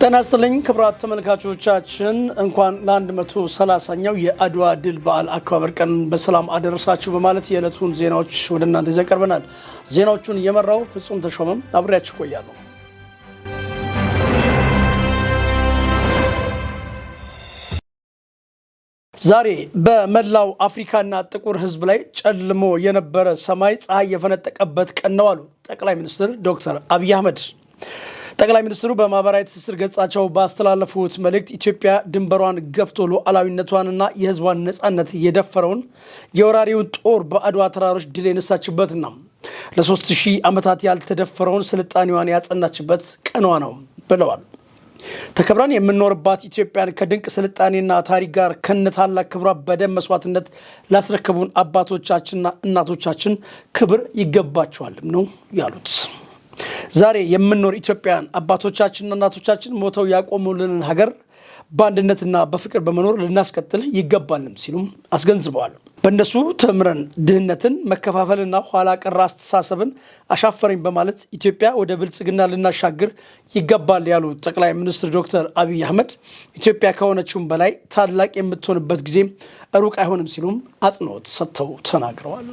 ጤና ይስጥልኝ ክቡራት ተመልካቾቻችን፣ እንኳን ለ130ኛው የአድዋ ድል በዓል አከባበር ቀን በሰላም አደረሳችሁ በማለት የዕለቱን ዜናዎች ወደ እናንተ ይዘን ቀርበናል። ዜናዎቹን እየመራው ፍጹም ተሾመም አብሬያችሁ ቆያለሁ። ዛሬ በመላው አፍሪካና ጥቁር ሕዝብ ላይ ጨልሞ የነበረ ሰማይ ፀሐይ የፈነጠቀበት ቀን ነው አሉ ጠቅላይ ሚኒስትር ዶክተር አብይ አህመድ። ጠቅላይ ሚኒስትሩ በማህበራዊ ትስስር ገጻቸው ባስተላለፉት መልእክት ኢትዮጵያ ድንበሯን ገፍቶ ሉዓላዊነቷንና የሕዝቧን ነፃነት የደፈረውን የወራሪውን ጦር በአድዋ ተራሮች ድል የነሳችበትና ለ3000 ዓመታት ያልተደፈረውን ስልጣኔዋን ያጸናችበት ቀኗ ነው ብለዋል። ተከብረን የምንኖርባት ኢትዮጵያን ከድንቅ ስልጣኔና ታሪክ ጋር ከነታላቅ ክብሯ በደም መስዋዕትነት ላስረከቡን አባቶቻችንና እናቶቻችን ክብር ይገባቸዋልም ነው ያሉት። ዛሬ የምንኖር ኢትዮጵያውያን አባቶቻችንና እናቶቻችን ሞተው ያቆሙልንን ሀገር በአንድነትና በፍቅር በመኖር ልናስቀጥል ይገባልም ሲሉም አስገንዝበዋል። በእነሱ ተምረን ድህነትን፣ መከፋፈልና ኋላ ቀር አስተሳሰብን አሻፈረኝ በማለት ኢትዮጵያ ወደ ብልጽግና ልናሻግር ይገባል ያሉት ጠቅላይ ሚኒስትር ዶክተር አብይ አህመድ ኢትዮጵያ ከሆነችውም በላይ ታላቅ የምትሆንበት ጊዜ ሩቅ አይሆንም ሲሉም አጽንኦት ሰጥተው ተናግረዋል።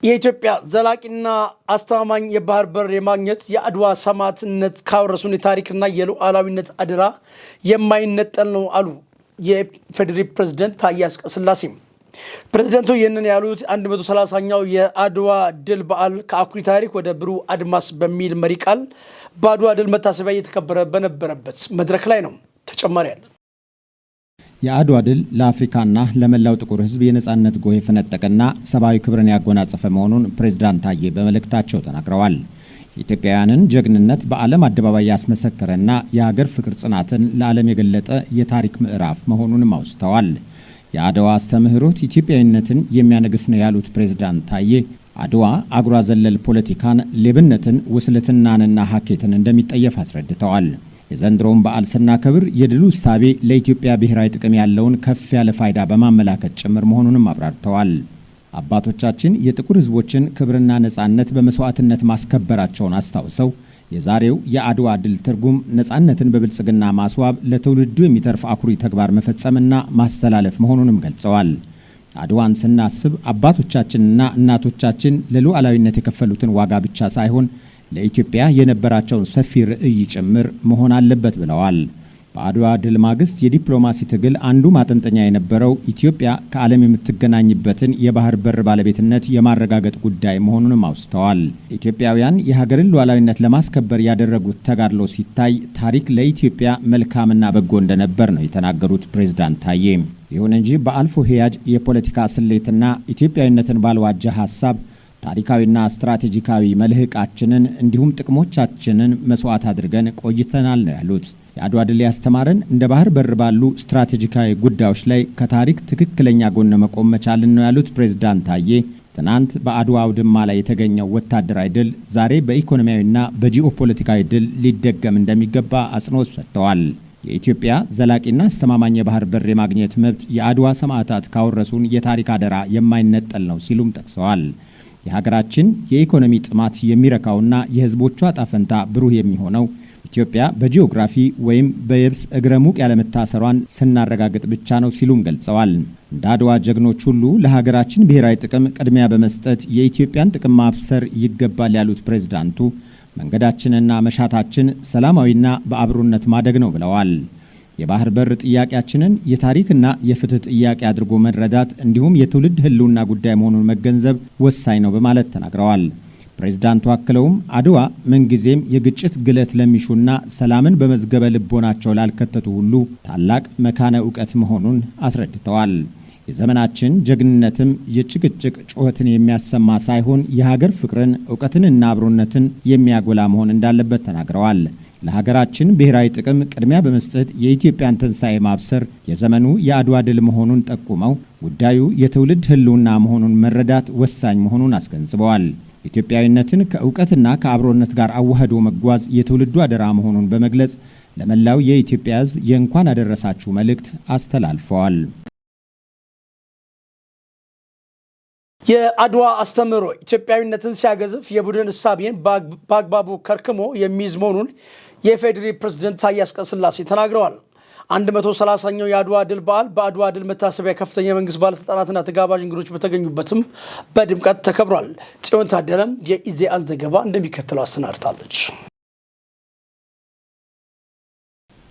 የኢትዮጵያ ዘላቂና አስተማማኝ የባህር በር የማግኘት የአድዋ ሰማዕትነት ካወረሱን የታሪክና የሉዓላዊነት አደራ የማይነጠል ነው አሉ የኢፌዴሪ ፕሬዝደንት ታዬ አጽቀሥላሴ። ፕሬዝደንቱ ይህንን ያሉት 130ኛው የአድዋ ድል በዓል ከአኩሪ ታሪክ ወደ ብሩህ አድማስ በሚል መሪ ቃል በአድዋ ድል መታሰቢያ እየተከበረ በነበረበት መድረክ ላይ ነው። ተጨማሪ አለ። የአድዋ ድል ለአፍሪካና ለመላው ጥቁር ሕዝብ የነጻነት ጎህ የፈነጠቀና ሰብአዊ ክብርን ያጎናጸፈ መሆኑን ፕሬዝዳንት ታዬ በመልእክታቸው ተናግረዋል። የኢትዮጵያውያንን ጀግንነት በዓለም አደባባይ ያስመሰከረና የሀገር ፍቅር ጽናትን ለዓለም የገለጠ የታሪክ ምዕራፍ መሆኑንም አውስተዋል። የአድዋ አስተምህሮት ኢትዮጵያዊነትን የሚያነግስ ነው ያሉት ፕሬዝዳንት ታዬ አድዋ አጉራ ዘለል ፖለቲካን፣ ሌብነትን፣ ውስልትናንና ሀኬትን እንደሚጠየፍ አስረድተዋል። የዘንድሮውን በዓል ስናከብር የድሉ እሳቤ ለኢትዮጵያ ብሔራዊ ጥቅም ያለውን ከፍ ያለ ፋይዳ በማመላከት ጭምር መሆኑንም አብራርተዋል። አባቶቻችን የጥቁር ሕዝቦችን ክብርና ነጻነት በመስዋዕትነት ማስከበራቸውን አስታውሰው የዛሬው የአድዋ ድል ትርጉም ነጻነትን በብልጽግና ማስዋብ፣ ለትውልዱ የሚተርፍ አኩሪ ተግባር መፈጸምና ማስተላለፍ መሆኑንም ገልጸዋል። አድዋን ስናስብ አባቶቻችንና እናቶቻችን ለሉዓላዊነት የከፈሉትን ዋጋ ብቻ ሳይሆን ለኢትዮጵያ የነበራቸውን ሰፊ ርዕይ ጭምር መሆን አለበት ብለዋል። በአድዋ ድል ማግስት የዲፕሎማሲ ትግል አንዱ ማጠንጠኛ የነበረው ኢትዮጵያ ከዓለም የምትገናኝበትን የባህር በር ባለቤትነት የማረጋገጥ ጉዳይ መሆኑንም አውስተዋል። ኢትዮጵያውያን የሀገርን ሉዓላዊነት ለማስከበር ያደረጉት ተጋድሎ ሲታይ ታሪክ ለኢትዮጵያ መልካምና በጎ እንደነበር ነው የተናገሩት ፕሬዝዳንት ታዬ። ይሁን እንጂ በአልፎ ሂያጅ የፖለቲካ ስሌትና ኢትዮጵያዊነትን ባልዋጀ ሀሳብ ታሪካዊና ስትራቴጂካዊ መልህቃችንን እንዲሁም ጥቅሞቻችንን መስዋዕት አድርገን ቆይተናል ነው ያሉት። የአድዋ ድል ያስተማረን እንደ ባህር በር ባሉ ስትራቴጂካዊ ጉዳዮች ላይ ከታሪክ ትክክለኛ ጎን መቆም መቻልን ነው ያሉት ፕሬዝዳንት ታዬ ትናንት በአድዋ አውድማ ላይ የተገኘው ወታደራዊ ድል ዛሬ በኢኮኖሚያዊና በጂኦፖለቲካዊ ድል ሊደገም እንደሚገባ አጽንኦት ሰጥተዋል። የኢትዮጵያ ዘላቂና አስተማማኝ የባህር በር የማግኘት መብት የአድዋ ሰማዕታት ካወረሱን የታሪክ አደራ የማይነጠል ነው ሲሉም ጠቅሰዋል። የሀገራችን የኢኮኖሚ ጥማት የሚረካውና የሕዝቦቿ ዕጣ ፈንታ ብሩህ የሚሆነው ኢትዮጵያ በጂኦግራፊ ወይም በየብስ እግረ ሙቅ ያለመታሰሯን ስናረጋግጥ ብቻ ነው ሲሉም ገልጸዋል። እንደ አድዋ ጀግኖች ሁሉ ለሀገራችን ብሔራዊ ጥቅም ቅድሚያ በመስጠት የኢትዮጵያን ጥቅም ማብሰር ይገባል ያሉት ፕሬዝዳንቱ መንገዳችንና መሻታችን ሰላማዊና በአብሮነት ማደግ ነው ብለዋል። የባህር በር ጥያቄያችንን የታሪክና የፍትህ ጥያቄ አድርጎ መረዳት እንዲሁም የትውልድ ሕልውና ጉዳይ መሆኑን መገንዘብ ወሳኝ ነው በማለት ተናግረዋል። ፕሬዝዳንቱ አክለውም አድዋ ምንጊዜም የግጭት ግለት ለሚሹና ሰላምን በመዝገበ ልቦናቸው ላልከተቱ ሁሉ ታላቅ መካነ እውቀት መሆኑን አስረድተዋል። የዘመናችን ጀግንነትም የጭቅጭቅ ጩኸትን የሚያሰማ ሳይሆን የሀገር ፍቅርን፣ እውቀትንና አብሮነትን የሚያጎላ መሆን እንዳለበት ተናግረዋል። ለሀገራችን ብሔራዊ ጥቅም ቅድሚያ በመስጠት የኢትዮጵያን ትንሣኤ ማብሰር የዘመኑ የአድዋ ድል መሆኑን ጠቁመው ጉዳዩ የትውልድ ሕልውና መሆኑን መረዳት ወሳኝ መሆኑን አስገንዝበዋል። ኢትዮጵያዊነትን ከእውቀትና ከአብሮነት ጋር አዋህዶ መጓዝ የትውልዱ አደራ መሆኑን በመግለጽ ለመላው የኢትዮጵያ ሕዝብ የእንኳን አደረሳችሁ መልእክት አስተላልፈዋል። የአድዋ አስተምህሮ ኢትዮጵያዊነትን ሲያገዝፍ የቡድን እሳቤን በአግባቡ ከርክሞ የሚይዝ መሆኑን የኢፌዴሪ ፕሬዝደንት ታዬ አጽቀሥላሴ ተናግረዋል። 130ኛው የአድዋ ድል በዓል በአድዋ ድል መታሰቢያ ከፍተኛ የመንግስት ባለስልጣናትና ተጋባዥ እንግዶች በተገኙበትም በድምቀት ተከብሯል። ጽዮን ታደለም የኢዜአን ዘገባ እንደሚከተለው አሰናድታለች።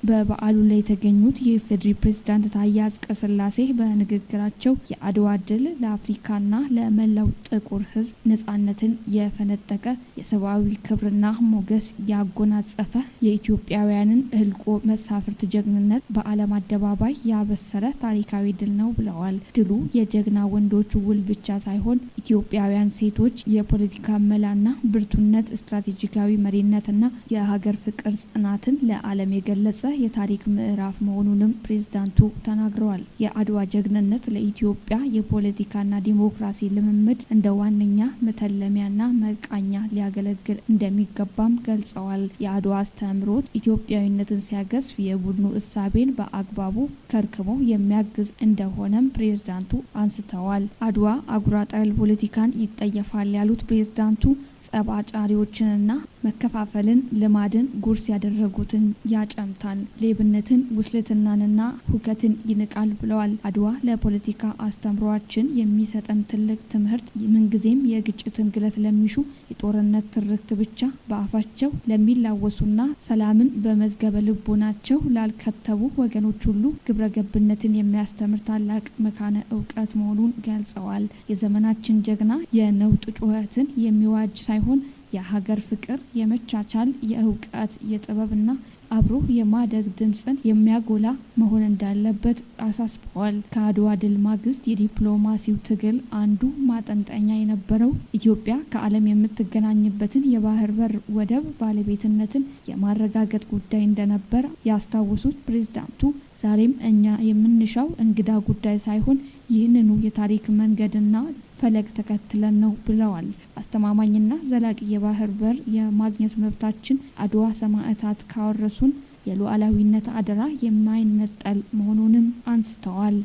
በበዓሉ ላይ የተገኙት የኢፌዴሪ ፕሬዝዳንት ታዬ አጽቀሥላሴ በንግግራቸው የአድዋ ድል ለአፍሪካና ለመላው ጥቁር ሕዝብ ነጻነትን የፈነጠቀ፣ የሰብአዊ ክብርና ሞገስ ያጎናጸፈ፣ የኢትዮጵያውያንን እልቆ መሳፍርት ጀግንነት በዓለም አደባባይ ያበሰረ ታሪካዊ ድል ነው ብለዋል። ድሉ የጀግና ወንዶች ውል ብቻ ሳይሆን ኢትዮጵያውያን ሴቶች የፖለቲካ መላና ብርቱነት፣ ስትራቴጂካዊ መሪነትና የሀገር ፍቅር ጽናትን ለዓለም የገለጸ የታሪክ ምዕራፍ መሆኑንም ፕሬዝዳንቱ ተናግረዋል። የአድዋ ጀግንነት ለኢትዮጵያ የፖለቲካና ዲሞክራሲ ልምምድ እንደ ዋነኛ መተለሚያና መቃኛ ሊያገለግል እንደሚገባም ገልጸዋል። የአድዋ አስተምህሮት ኢትዮጵያዊነትን ሲያገዝፍ የቡድኑ እሳቤን በአግባቡ ከርክሞ የሚያግዝ እንደሆነም ፕሬዝዳንቱ አንስተዋል። አድዋ አጉራ ጠል ፖለቲካን ይጠየፋል ያሉት ፕሬዝዳንቱ ጸብ አጫሪዎችንና መከፋፈልን ልማድን ጉርስ ያደረጉትን ያጨምታል፣ ሌብነትን፣ ውስልትናንና ሁከትን ይንቃል ብለዋል። አድዋ ለፖለቲካ አስተምሯችን የሚሰጠን ትልቅ ትምህርት ምንጊዜም የግጭትን ግለት ለሚሹ፣ የጦርነት ትርክት ብቻ በአፋቸው ለሚላወሱና ሰላምን በመዝገበ ልቦናቸው ላልከተቡ ወገኖች ሁሉ ግብረ ገብነትን የሚያስተምር ታላቅ መካነ እውቀት መሆኑን ገልጸዋል። የዘመናችን ጀግና የነውጥ ጩኸትን የሚዋጅ ሳይሆን የሀገር ፍቅር፣ የመቻቻል፣ የእውቀት፣ የጥበብና አብሮ የማደግ ድምፅን የሚያጎላ መሆን እንዳለበት አሳስበዋል። ከአድዋ ድል ማግስት የዲፕሎማሲው ትግል አንዱ ማጠንጠኛ የነበረው ኢትዮጵያ ከዓለም የምትገናኝበትን የባህር በር ወደብ ባለቤትነትን የማረጋገጥ ጉዳይ እንደነበር ያስታወሱት ፕሬዝዳንቱ ዛሬም እኛ የምንሻው እንግዳ ጉዳይ ሳይሆን ይህንኑ የታሪክ መንገድና ፈለግ ተከትለን ነው ብለዋል። አስተማማኝና ዘላቂ የባህር በር የማግኘት መብታችን አድዋ ሰማዕታት ካወረሱን የሉዓላዊነት አደራ የማይነጠል መሆኑንም አንስተዋል።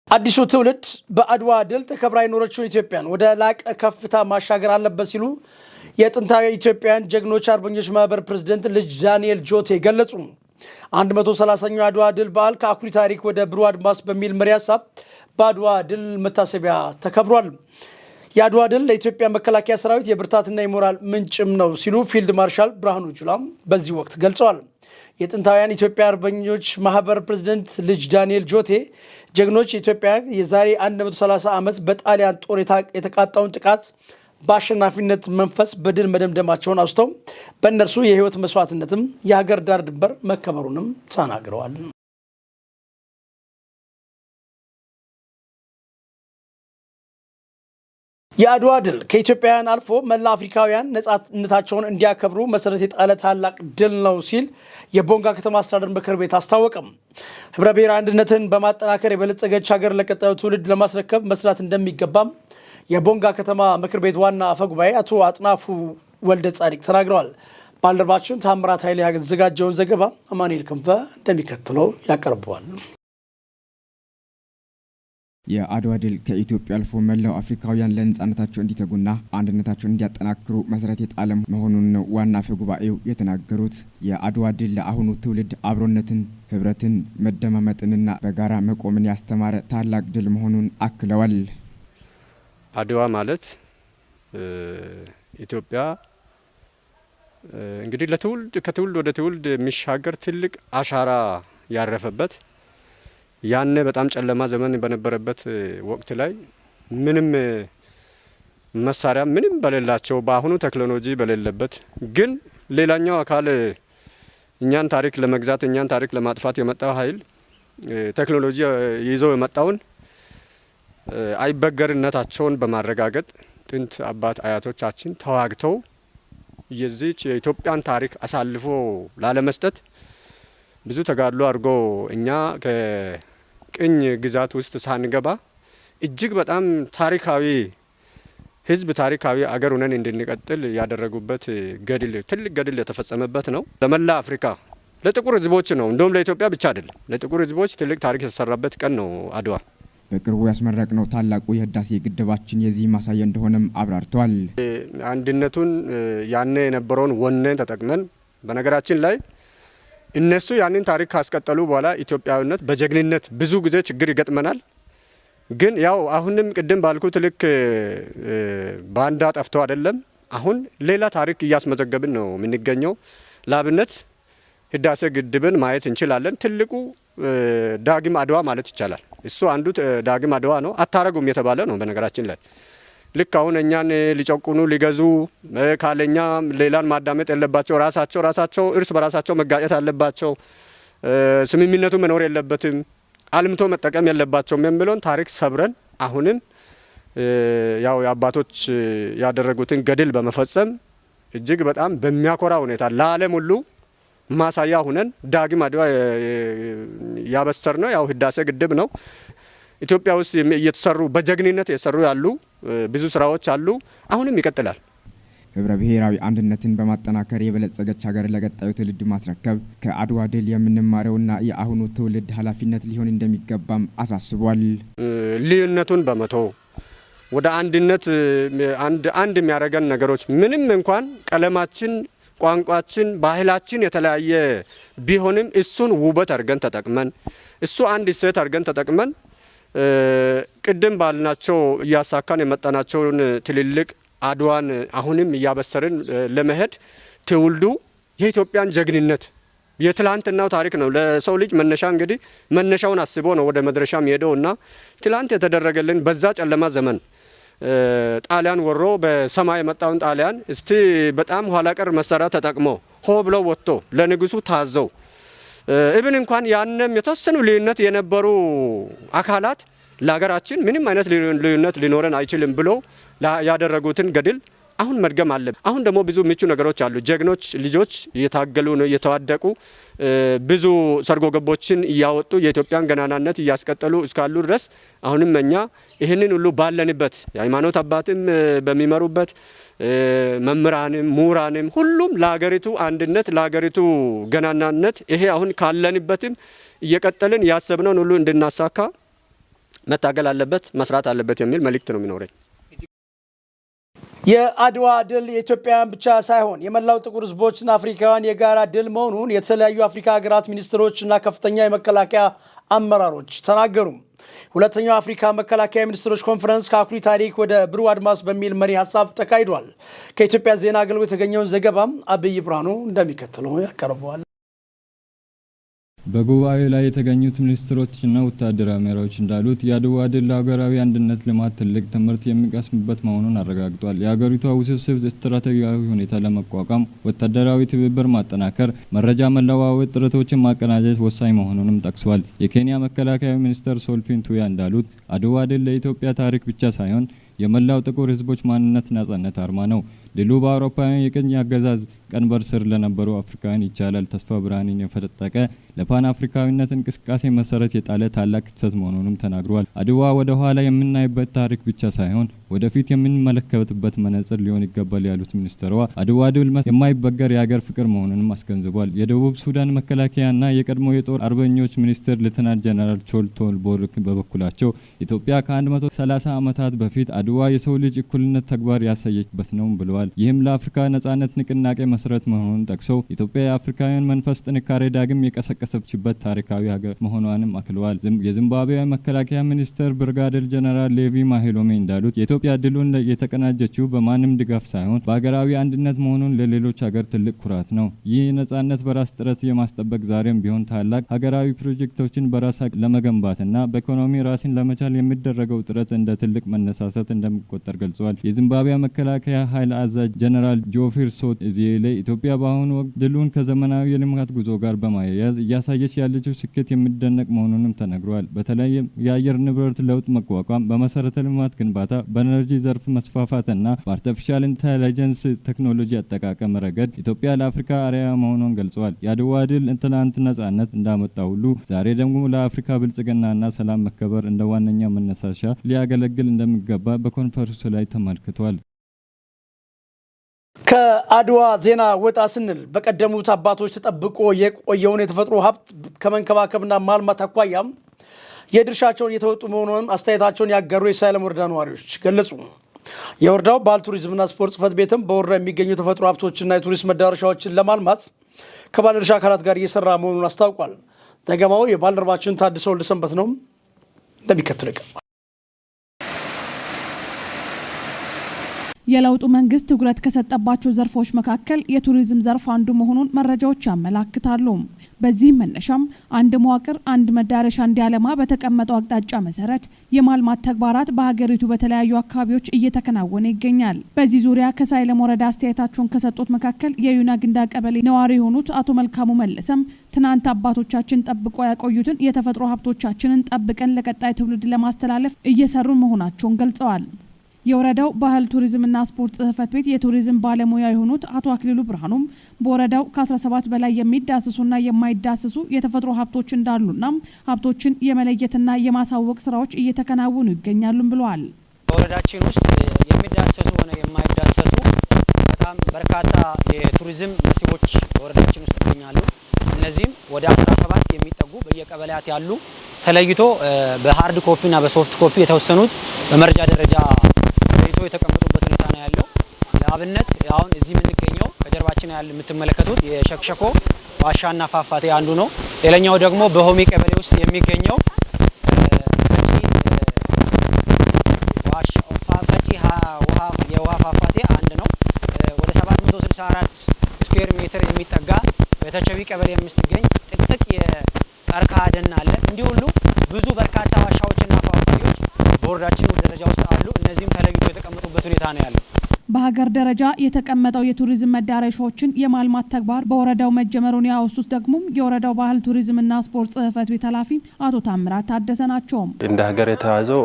አዲሱ ትውልድ በአድዋ ድል ተከብራ የኖረችውን ኢትዮጵያን ወደ ላቀ ከፍታ ማሻገር አለበት ሲሉ የጥንታዊ ኢትዮጵያውያን ጀግኖች አርበኞች ማህበር ፕሬዝደንት ልጅ ዳንኤል ጆቴ ገለጹ። 130ኛው የአድዋ ድል በዓል ከአኩሪ ታሪክ ወደ ብሩህ አድማስ በሚል መሪ ሀሳብ በአድዋ ድል መታሰቢያ ተከብሯል። የአድዋ ድል ለኢትዮጵያ መከላከያ ሰራዊት የብርታትና የሞራል ምንጭም ነው ሲሉ ፊልድ ማርሻል ብርሃኑ ጁላም በዚህ ወቅት ገልጸዋል። የጥንታውያን ኢትዮጵያ አርበኞች ማህበር ፕሬዝደንት ልጅ ዳንኤል ጆቴ ጀግኖች ኢትዮጵያ የዛሬ 130 ዓመት በጣሊያን ጦር የተቃጣውን ጥቃት በአሸናፊነት መንፈስ በድል መደምደማቸውን አውስተው በእነርሱ የህይወት መስዋዕትነትም የሀገር ዳር ድንበር መከበሩንም ተናግረዋል። የአድዋ ድል ከኢትዮጵያውያን አልፎ መላ አፍሪካውያን ነፃነታቸውን እንዲያከብሩ መሰረት የጣለ ታላቅ ድል ነው ሲል የቦንጋ ከተማ አስተዳደር ምክር ቤት አስታወቀም። ህብረ ብሔራዊ አንድነትን በማጠናከር የበለጸገች ሀገር ለቀጣዩ ትውልድ ለማስረከብ መስራት እንደሚገባም የቦንጋ ከተማ ምክር ቤት ዋና አፈ ጉባኤ አቶ አጥናፉ ወልደ ጻዲቅ ተናግረዋል። ባልደረባችን ታምራት ኃይሌ ያዘጋጀውን ዘገባ አማኑኤል ክንፈ እንደሚከተለው ያቀርበዋል። የአድዋ ድል ከኢትዮጵያ አልፎ መላው አፍሪካውያን ለነጻነታቸው እንዲተጉና አንድነታቸውን እንዲያጠናክሩ መሰረት የጣለ መሆኑን ነው ዋና አፈ ጉባኤው የተናገሩት። የአድዋ ድል ለአሁኑ ትውልድ አብሮነትን፣ ህብረትን፣ መደማመጥንና በጋራ መቆምን ያስተማረ ታላቅ ድል መሆኑን አክለዋል። አድዋ ማለት ኢትዮጵያ እንግዲህ ለትውልድ ከትውልድ ወደ ትውልድ የሚሻገር ትልቅ አሻራ ያረፈበት፣ ያነ በጣም ጨለማ ዘመን በነበረበት ወቅት ላይ ምንም መሳሪያ ምንም በሌላቸው፣ በአሁኑ ቴክኖሎጂ በሌለበት፣ ግን ሌላኛው አካል እኛን ታሪክ ለመግዛት፣ እኛን ታሪክ ለማጥፋት የመጣው ኃይል ቴክኖሎጂ ይዞ የመጣውን አይበገርነታቸውን በማረጋገጥ ጥንት አባት አያቶቻችን ተዋግተው የዚች የኢትዮጵያን ታሪክ አሳልፎ ላለመስጠት ብዙ ተጋድሎ አድርጎ እኛ ከቅኝ ግዛት ውስጥ ሳንገባ እጅግ በጣም ታሪካዊ ሕዝብ፣ ታሪካዊ አገር ሆነን እንድንቀጥል ያደረጉበት ገድል፣ ትልቅ ገድል የተፈጸመበት ነው። ለመላ አፍሪካ ለጥቁር ሕዝቦች ነው። እንደውም ለኢትዮጵያ ብቻ አይደለም፣ ለጥቁር ሕዝቦች ትልቅ ታሪክ የተሰራበት ቀን ነው አድዋ። በቅርቡ ያስመረቅነው ታላቁ የህዳሴ ግድባችን የዚህ ማሳያ እንደሆነም አብራርተዋል። አንድነቱን ያኔ የነበረውን ወኔን ተጠቅመን፣ በነገራችን ላይ እነሱ ያንን ታሪክ ካስቀጠሉ በኋላ ኢትዮጵያዊነት በጀግንነት ብዙ ጊዜ ችግር ይገጥመናል። ግን ያው አሁንም ቅድም ባልኩት ልክ ባንዳ ጠፍቶ አይደለም። አሁን ሌላ ታሪክ እያስመዘገብን ነው የምንገኘው። ለአብነት ህዳሴ ግድብን ማየት እንችላለን። ትልቁ ዳግም አድዋ ማለት ይቻላል። እሱ አንዱ ዳግም አድዋ ነው። አታረጉም የተባለ ነው። በነገራችን ላይ ልክ አሁን እኛን ሊጨቁኑ፣ ሊገዙ ካለኛ ሌላን ማዳመጥ የለባቸው፣ ራሳቸው ራሳቸው እርስ በራሳቸው መጋጨት አለባቸው፣ ስምምነቱ መኖር የለበትም፣ አልምቶ መጠቀም የለባቸውም የሚለውን ታሪክ ሰብረን አሁንም ያው የአባቶች ያደረጉትን ገድል በመፈጸም እጅግ በጣም በሚያኮራ ሁኔታ ለዓለም ሁሉ ማሳያ ሁነን ዳግም አድዋ ያበሰር ነው ያው ህዳሴ ግድብ ነው። ኢትዮጵያ ውስጥ እየተሰሩ፣ በጀግንነት የሰሩ ያሉ ብዙ ስራዎች አሉ። አሁንም ይቀጥላል። ህብረ ብሔራዊ አንድነትን በማጠናከር የበለጸገች ሀገር ለቀጣዩ ትውልድ ማስረከብ ከአድዋ ድል የምንማረውና የአሁኑ ትውልድ ኃላፊነት ሊሆን እንደሚገባም አሳስቧል። ልዩነቱን በመተው ወደ አንድነት፣ አንድ አንድ የሚያደርገን ነገሮች ምንም እንኳን ቀለማችን፣ ቋንቋችን፣ ባህላችን የተለያየ ቢሆንም እሱን ውበት አድርገን ተጠቅመን፣ እሱ አንድ እሴት አድርገን ተጠቅመን ቅድም ባልናቸው እያሳካን የመጣናቸውን ትልልቅ አድዋን አሁንም እያበሰርን ለመሄድ ትውልዱ የኢትዮጵያን ጀግንነት የትላንትናው ታሪክ ነው። ለሰው ልጅ መነሻ እንግዲህ መነሻውን አስቦ ነው ወደ መድረሻ የሚሄደው እና ትላንት የተደረገልን በዛ ጨለማ ዘመን ጣሊያን ወሮ በሰማይ የመጣውን ጣሊያን እስቲ በጣም ኋላ ቀር መሳሪያ ተጠቅሞ ሆ ብለው ወጥቶ ለንጉሱ ታዘው እብን እንኳን ያንም የተወሰኑ ልዩነት የነበሩ አካላት ለሀገራችን ምንም አይነት ልዩነት ሊኖረን አይችልም ብሎ ያደረጉትን ገድል አሁን መድገም አለ። አሁን ደግሞ ብዙ ምቹ ነገሮች አሉ። ጀግኖች ልጆች እየታገሉ ነው፣ እየተዋደቁ፣ ብዙ ሰርጎ ገቦችን እያወጡ የኢትዮጵያን ገናናነት እያስቀጠሉ እስካሉ ድረስ አሁንም እኛ ይህንን ሁሉ ባለንበት የሃይማኖት አባትም በሚመሩበት መምህራንም ምሁራንም ሁሉም ለሀገሪቱ አንድነት፣ ለሀገሪቱ ገናናነት ይሄ አሁን ካለንበትም እየቀጠልን ያሰብነውን ሁሉ እንድናሳካ መታገል አለበት፣ መስራት አለበት የሚል መልእክት ነው የሚኖረኝ። የአድዋ ድል የኢትዮጵያውያን ብቻ ሳይሆን የመላው ጥቁር ሕዝቦችና አፍሪካውያን የጋራ ድል መሆኑን የተለያዩ አፍሪካ ሀገራት ሚኒስትሮች እና ከፍተኛ የመከላከያ አመራሮች ተናገሩ። ሁለተኛው አፍሪካ መከላከያ ሚኒስትሮች ኮንፈረንስ ከአኩሪ ታሪክ ወደ ብሩህ አድማስ በሚል መሪ ሀሳብ ተካሂዷል። ከኢትዮጵያ ዜና አገልግሎት የተገኘውን ዘገባም አብይ ብርሃኑ እንደሚከተለው ያቀርበዋል። በጉባኤው ላይ የተገኙት ሚኒስትሮችና ወታደራዊ መሪዎች እንዳሉት የአድዋ ድል ለሀገራዊ አንድነት ልማት ትልቅ ትምህርት የሚቀስምበት መሆኑን አረጋግጧል። የሀገሪቷ ውስብስብ ስትራቴጂካዊ ሁኔታ ለመቋቋም ወታደራዊ ትብብር ማጠናከር፣ መረጃ መለዋወጥ፣ ጥረቶችን ማቀናጀት ወሳኝ መሆኑንም ጠቅሷል። የኬንያ መከላከያ ሚኒስትር ሶልፊን ቱያ እንዳሉት አድዋ ድል ለኢትዮጵያ ታሪክ ብቻ ሳይሆን የመላው ጥቁር ሕዝቦች ማንነት ነጻነት አርማ ነው። ድሉ በአውሮፓውያን የቅኝ አገዛዝ ቀንበር ስር ለነበሩ አፍሪካውያን ይቻላል ተስፋ ብርሃንን የፈነጠቀ፣ ለፓን አፍሪካዊነት እንቅስቃሴ መሰረት የጣለ ታላቅ ክስተት መሆኑንም ተናግሯል። አድዋ ወደ ኋላ የምናይበት ታሪክ ብቻ ሳይሆን ወደፊት የምንመለከትበት መነጽር ሊሆን ይገባል ያሉት ሚኒስትሯ አድዋ ድል የማይበገር የሀገር ፍቅር መሆኑንም አስገንዝቧል። የደቡብ ሱዳን መከላከያና የቀድሞ የጦር አርበኞች ሚኒስትር ሌተናንት ጀነራል ቾል ቶል ቦርክ በበኩላቸው ኢትዮጵያ ከ130 ዓመታት በፊት አድዋ የሰው ልጅ እኩልነት ተግባር ያሳየችበት ነው ብለዋል። ይህም ለአፍሪካ ነጻነት ንቅናቄ መሰረት መሆኑን ጠቅሰው ኢትዮጵያ የአፍሪካውያን መንፈስ ጥንካሬ ዳግም የቀሰቀሰችበት ታሪካዊ ሀገር መሆኗንም አክለዋል። የዚምባብዌ መከላከያ ሚኒስትር ብርጋዴር ጀነራል ሌቪ ማሄሎሜ እንዳሉት የኢትዮጵያ ድሉን የተቀናጀችው በማንም ድጋፍ ሳይሆን በሀገራዊ አንድነት መሆኑን ለሌሎች ሀገር ትልቅ ኩራት ነው። ይህ ነጻነት በራስ ጥረት የማስጠበቅ ዛሬም ቢሆን ታላቅ ሀገራዊ ፕሮጀክቶችን በራስ ለመገንባትና በኢኮኖሚ ራስን ለመቻል የሚደረገው ጥረት እንደ ትልቅ መነሳሳት እንደሚቆጠር ገልጿል። የዚምባብዌ መከላከያ ኃይል አዛዥ ጀነራል ጆፊር ሶት ዚሌ ኢትዮጵያ በአሁኑ ወቅት ድሉን ከዘመናዊ የልማት ጉዞ ጋር በማያያዝ እያሳየች ያለችው ስኬት የሚደነቅ መሆኑንም ተነግሯል። በተለይም የአየር ንብረት ለውጥ መቋቋም፣ በመሰረተ ልማት ግንባታ፣ በኤነርጂ ዘርፍ መስፋፋትና በ artificial intelligence ቴክኖሎጂ አጠቃቀም ረገድ ኢትዮጵያ ለአፍሪካ አርአያ መሆኗን ገልጸዋል። የአድዋ ድል ትናንት ነጻነት እንዳመጣ ሁሉ ዛሬ ደግሞ ለአፍሪካ ብልጽግናና ሰላም መከበር እንደ ዋነኛ መነሳሻ ሊያገለግል እንደሚገባ በኮንፈረንሱ ላይ ተመልክቷል። ከአድዋ ዜና ወጣ ስንል በቀደሙት አባቶች ተጠብቆ የቆየውን የተፈጥሮ ሀብት ከመንከባከብና ማልማት አኳያም የድርሻቸውን እየተወጡ መሆኑን አስተያየታቸውን ያጋሩ የሳይለም ወረዳ ነዋሪዎች ገለጹ። የወረዳው ባህል ቱሪዝምና ስፖርት ጽሕፈት ቤትም በወረዳ የሚገኙ የተፈጥሮ ሀብቶችና የቱሪስት መዳረሻዎችን ለማልማት ከባለድርሻ አካላት ጋር እየሰራ መሆኑን አስታውቋል። ዘገባው የባልደረባችን ታድሰው ወልደሰንበት ነው፣ እንደሚከተለው ይቀርባል። የለውጡ መንግስት ትኩረት ከሰጠባቸው ዘርፎች መካከል የቱሪዝም ዘርፍ አንዱ መሆኑን መረጃዎች ያመላክታሉ። በዚህም መነሻም አንድ መዋቅር አንድ መዳረሻ እንዲያለማ በተቀመጠው አቅጣጫ መሰረት የማልማት ተግባራት በሀገሪቱ በተለያዩ አካባቢዎች እየተከናወነ ይገኛል። በዚህ ዙሪያ ከሳይለም ወረዳ አስተያየታቸውን ከሰጡት መካከል የዩና ግንዳ ቀበሌ ነዋሪ የሆኑት አቶ መልካሙ መለሰም ትናንት አባቶቻችን ጠብቆ ያቆዩትን የተፈጥሮ ሀብቶቻችንን ጠብቀን ለቀጣይ ትውልድ ለማስተላለፍ እየሰሩ መሆናቸውን ገልጸዋል። የወረዳው ባህል ቱሪዝምና ስፖርት ጽሕፈት ቤት የቱሪዝም ባለሙያ የሆኑት አቶ አክሊሉ ብርሃኑም በወረዳው ከ17 በላይ የሚዳሰሱና የማይዳሰሱ የተፈጥሮ ሀብቶች እንዳሉና ሀብቶችን የመለየትና የማሳወቅ ስራዎች እየተከናወኑ ይገኛሉ ብለዋል። በወረዳችን ውስጥ የሚዳሰሱ ሆነ የማይዳሰሱ በጣም በርካታ የቱሪዝም መስህቦች በወረዳችን ውስጥ ይገኛሉ። እነዚህም ወደ 17 የሚጠጉ በየቀበሌያት ያሉ ተለይቶ በ hard copy ና በ soft copy የተወሰኑት በመረጃ ደረጃ የተቀመጡበት ሁኔታ ነው ያለው። ለአብነት አሁን እዚህ የምንገኘው ከጀርባችን ያለ የምትመለከቱት የሸክሸኮ ዋሻና ፏፏቴ አንዱ ነው። ሌላኛው ደግሞ በሆሚ ቀበሌ ውስጥ የሚገኘው ፈጪ የውሃ ፏፏቴ አንድ ነው። ወደ 764 square ሜትር የሚጠጋ በተቸቢ ቀበሌ የምትገኝ ጥቅጥቅ የቀርከሃ ደን አለ። እንዲሁ ሁሉ ብዙ በርካታ ዋሻዎችና ፏፏቴዎች በወረዳችን ደረጃ ውስጥ አሉ። እነዚህም ተለይቶ የተቀመጡበት ሁኔታ ነው ያለው። በሀገር ደረጃ የተቀመጠው የቱሪዝም መዳረሻዎችን የማልማት ተግባር በወረዳው መጀመሩን ያወሱት ደግሞ የወረዳው ባህል ቱሪዝምና ስፖርት ጽሕፈት ቤት ኃላፊ አቶ ታምራት ታደሰ ናቸው። እንደ ሀገር የተያዘው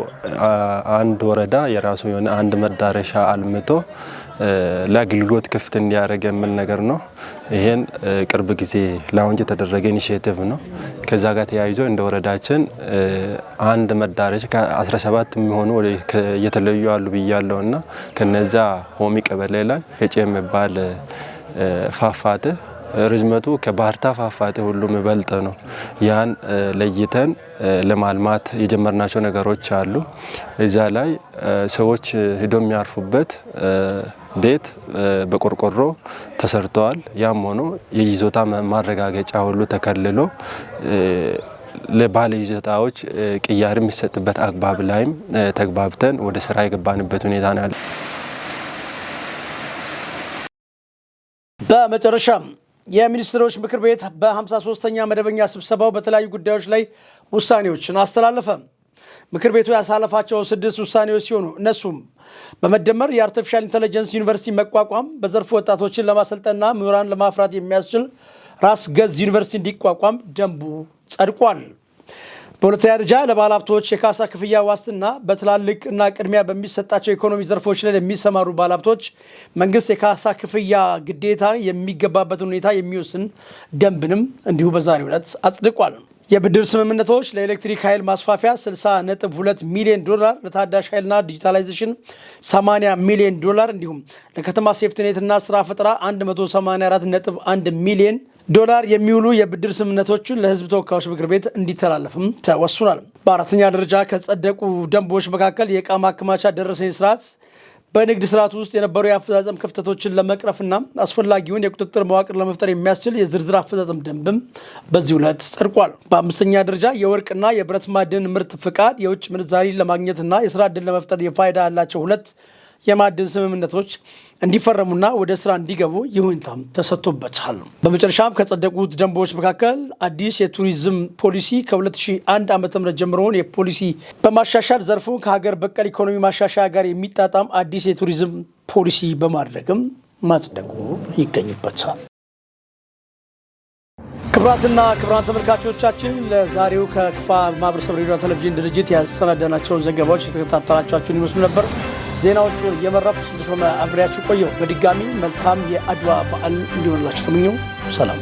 አንድ ወረዳ የራሱ የሆነ አንድ መዳረሻ አልምቶ ለአገልግሎት ክፍት እንዲያደርግ የሚል ነገር ነው። ይሄን ቅርብ ጊዜ launch የተደረገ initiative ነው። ከዛ ጋር ተያይዞ እንደ ወረዳችን አንድ መዳረሻ ከ17 የሚሆኑ እየተለዩ አሉ ብያለሁና ከነዛ ሆሚ ቀበሌ ላይ ፈጬ የሚባል ፏፏቴ ርዝመቱ ከባህርታ ፏፏቴ ሁሉ የሚበልጥ ነው። ያን ለይተን ለማልማት የጀመርናቸው ነገሮች አሉ። እዛ ላይ ሰዎች ሄዶ የሚያርፉበት ቤት በቆርቆሮ ተሰርተዋል። ያም ሆኖ የይዞታ ማረጋገጫ ሁሉ ተከልሎ ለባለ ይዞታዎች ቅያሪ የሚሰጥበት አግባብ ላይም ተግባብተን ወደ ስራ የገባንበት ሁኔታ ነው ያለው። በመጨረሻም የሚኒስትሮች ምክር ቤት በ53ኛ መደበኛ ስብሰባው በተለያዩ ጉዳዮች ላይ ውሳኔዎችን አስተላለፈ። ምክር ቤቱ ያሳለፋቸው 6 ውሳኔዎች ሲሆኑ እነሱም በመደመር የ artificial intelligence ዩኒቨርሲቲ መቋቋም፣ በዘርፉ ወጣቶችን ለማሰልጠንና ምሁራን ለማፍራት የሚያስችል ራስ ገዝ ዩኒቨርሲቲ እንዲቋቋም ደንቡ ጸድቋል። በሁለተኛ ደረጃ ለባለ ሀብቶች የካሳ ክፍያ ዋስትና በትላልቅ እና ቅድሚያ በሚሰጣቸው የኢኮኖሚ ዘርፎች ላይ ለሚሰማሩ ባለሀብቶች መንግስት የካሳ ክፍያ ግዴታ የሚገባበትን ሁኔታ የሚወስን ደንብንም እንዲሁ በዛሬው ዕለት አጽድቋል። የብድር ስምምነቶች ለኤሌክትሪክ ኃይል ማስፋፊያ $60.2 ሚሊዮን፣ ለታዳሽ ኃይልና digitalization $80 ሚሊዮን እንዲሁም ለከተማ ሴፍትኔትና ስራ ፈጠራ $184.1 ሚሊዮን የሚውሉ የብድር ስምምነቶችን ለሕዝብ ተወካዮች ምክር ቤት እንዲተላለፍም ተወስኗል። በአራተኛ ደረጃ ከጸደቁ ደንቦች መካከል የዕቃ ማከማቻ ደረሰኝ ስርዓት በንግድ ስርዓቱ ውስጥ የነበሩ የአፈጻጸም ክፍተቶችን ለመቅረፍና አስፈላጊውን የቁጥጥር መዋቅር ለመፍጠር የሚያስችል የዝርዝር አፈጻጸም ደንብም በዚሁ ዕለት ጸድቋል። በአምስተኛ ደረጃ የወርቅና የብረት ማዕድን ምርት ፍቃድ የውጭ ምንዛሪ ለማግኘትና የስራ ዕድል ለመፍጠር የፋይዳ ያላቸው 2 የማዕድን ስምምነቶች እንዲፈረሙና ወደ ስራ እንዲገቡ ይሁንታም ተሰጥቶበታል። በመጨረሻም ከጸደቁት ደንቦች መካከል አዲስ የቱሪዝም ፖሊሲ ከ2001 ዓ.ም ጀምሮውን የፖሊሲ በማሻሻል ዘርፉን ከሀገር በቀል ኢኮኖሚ ማሻሻያ ጋር የሚጣጣም አዲስ የቱሪዝም ፖሊሲ በማድረግም ማጽደቁ ይገኙበታል። ክቡራትና ክቡራን ተመልካቾቻችን ለዛሬው ከክፋ ማህበረሰብ ሬዲዮ ቴሌቪዥን ድርጅት ያሰናዳናቸው ዘገባዎች የተከታተላችኋቸውን ይመስሉ ነበር። ዜናዎቹን እየመራሁ ተሾመ አብሬያችሁ ቆየሁ። በድጋሚ መልካም የአድዋ በዓል እንዲሆንላችሁ ተመኘሁ። ሰላም።